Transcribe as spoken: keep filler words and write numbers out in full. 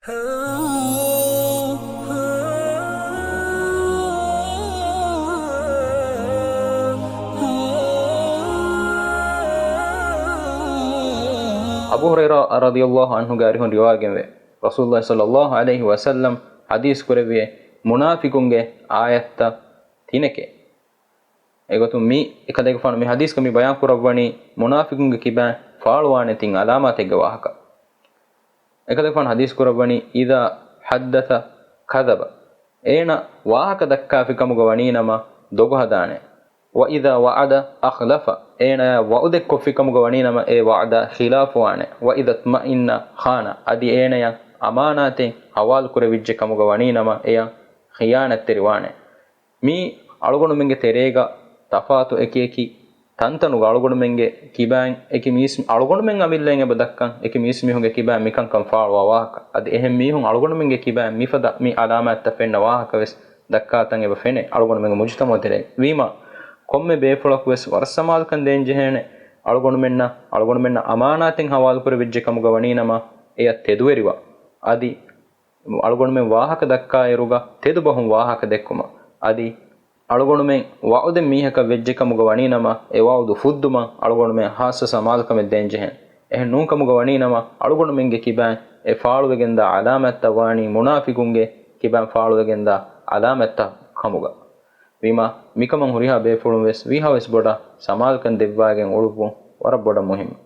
އަބޫ ހުރައިރާ ރަޟިޔަﷲ ޢަންހުގެ އަރިހުން ރިވާވެގެންވޭ، ރަސޫލުﷲ ޞައްލަﷲ ޢަލައިހި ވަސައްލަމް ޙަދީޘް ކުރެއްވިއޭ، މުނާފިޤުންގެ އާޔަތްތައް ތިނެކޭ. އެގޮތުން މި އެކަލޭގެފާނު މި ޙަދީޘްގަ މި ބަޔާން ކުރައްވަނީ، މުނާފިޤުންގެ ކިބައިން ފާޅުވާނެ ތިން ޢަލާމާތެއްގެ ވާހަކަ. އެކަލޭގެފާނު ޙަދީޘް ކުރައްވަނީ، إذا حدث كذب، އޭނަ ވާހަކަ ދައްކާފި ކަމުގަ ވަނީނަމަ ދޮގު ހަދާނެ. وإذا وعد أخلف، އޭނަޔާ ވަޢުދެއްކޮށްފި ކަމުގަ ވަނީނަމަ އެ ވަޢުދާ ޚިލާފުވާނެ. وإذا اؤتمن خان، އަދި އޭނަޔަށް އަމާނާތެއް ޙަވާލު ކުރެވިއްޖެ ކަމުގަ ވަނީނަމަ އެޔަށް ޚިޔާނަތްތެރިވާނެ. މީ އަޅުގަނޑުމެންގެ ތެރޭގަ ތަފާތު އެކިއެކި ތަންތަނުގަ އަޅުގަނޑުމެންގެ ކިބައިން އެކި މީސް، އަޅުގަނޑުމެން އަމިއްލައިން އެބަ ދައްކަން އެކި މީސްމީހުންގެ ކިބައިން މިކަންކަން ފާޅުވާ ވާހަކަ. އަދި އެހެން މީހުން އަޅުގަނޑުމެންގެ ކިބައިން މިފަދަ މި ޢަލާމާތްތައް ފެންނަ ވާހަކަ ވެސް ދައްކާތަން އެބަ ފެނޭ އަޅުގަނޑުމެންގެ މުޖުތަމަޢު ތެރޭގަ. ވީމާ، ކޮންމެ ބޭފުޅަކު ވެސް ވަރަށް ސަމާލުކަން ދޭންޖެހޭނެ އަޅުގަނޑުމެންނަށް، އަޅުގަނޑުމެންނަށް އަމާނާތެއް ޙަވާލުކުރެވިއްޖެ ކަމުގަ ވަނީނަމަ އެޔަށް ތެދުވެރިވާ. އަދި އަޅުގަނޑުމެން ވާހަކަ ދައްކާއިރުގަ ތެދުބަހުން ވާހަކަ ދެއްކުމަށް. އަދި އަޅުގަނޑުމެން ވަޢުދެއް މީހަކަށް ވެއްޖެ ކަމުގަ ވަނީނަމަ، އެ ވަޢުދު ފުއްދުމަށް އަޅުގަނޑުމެން ޚާއްޞަ ސަމާލުކަމެއް ދޭންޖެހޭނެ. އެހެން ނޫން ކަމުގަ ވަނީނަމަ، އަޅުގަނޑުމެންގެ ކިބައިން އެ ފާޅުވެގެންދާ ޢަލާމާތްތައް ވާނީ މުނާފިޤުންގެ ކިބައިން ފާޅުވެގެންދާ ޢަލާމާތްތައް ކަމުގަ. ވީމާ، މިކަމަށް ހުރިހާ ބޭފުޅުން ވެސް ވީހާވެސް ބޮޑަށް ސަމާލުކަން ދެއްވާގެން އުޅުއްވުން ވަރަށް ބޮޑަށް މުހިއްމު.